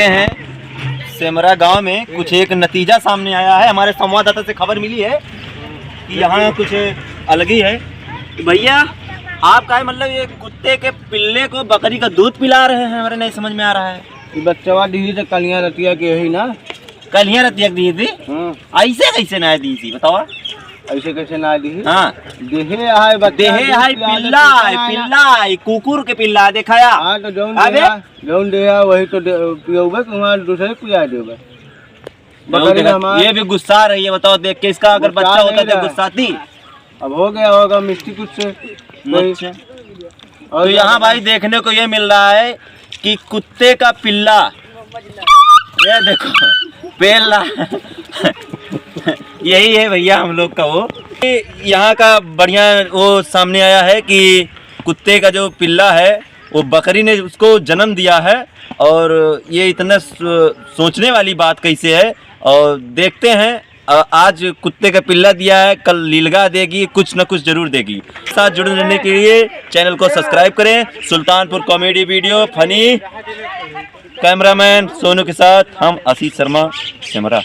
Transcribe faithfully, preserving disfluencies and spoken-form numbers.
हैं सेमरा गांव में कुछ एक नतीजा सामने आया है। हमारे संवाददाता से खबर मिली है कि यहाँ कुछ अलग ही है। भैया, आप का है, मतलब, ये कुत्ते के पिल्ले को बकरी का दूध पिला रहे हैं, हमारे नहीं समझ में आ रहा है। ये बच्चवा दी तो कलिया रतिया के यही ना। कलिया रतिया के दी थी? हाँ। ऐसे कैसे ना दी थी, बताओ? ऐसे कैसे ना दी? हाँ। देहे आए बच्चा, देहे दूध आए, पिया दे, पिल्ला आए, पिया ना। पिल्ला आए, कुकुर के पिल्ला देखाया। हाँ, तो जौन अबे? देहा, जौन देहा, वही तो दे-, पियौबे कि वहाँ दूसरे पिया देबे। जौन बकरी देखा, हमार ये भी गुस्सा रही है, बताओ, देख के इसका अगर गुस्सा बच्चा होता नहीं तो रहा। गुस्साती? अब हो गया होगा मिस्टी कुछ से, कोई अच्छा। और तो यहाँ भाई देखने को ये मिल रहा है कि कुत्ते का पिल्ला, ये देखो, पेल्ला, यही है भैया हम लोग का वो। यहाँ का बढ़िया वो सामने आया है कि कुत्ते का जो पिल्ला है, वो बकरी ने उसको जन्म दिया है और ये इतना सो-, सोचने वाली बात कैसे है। और देखते हैं, अ, आज कुत्ते का पिल्ला दिया है, कल लीलगा देगी, कुछ ना कुछ जरूर देगी। साथ जुड़े रहने के लिए चैनल को सब्सक्राइब करें। सुल्तानपुर कॉमेडी वीडियो फनी, कैमरामैन सोनू के साथ हम आशीष शर्मा सेमरा।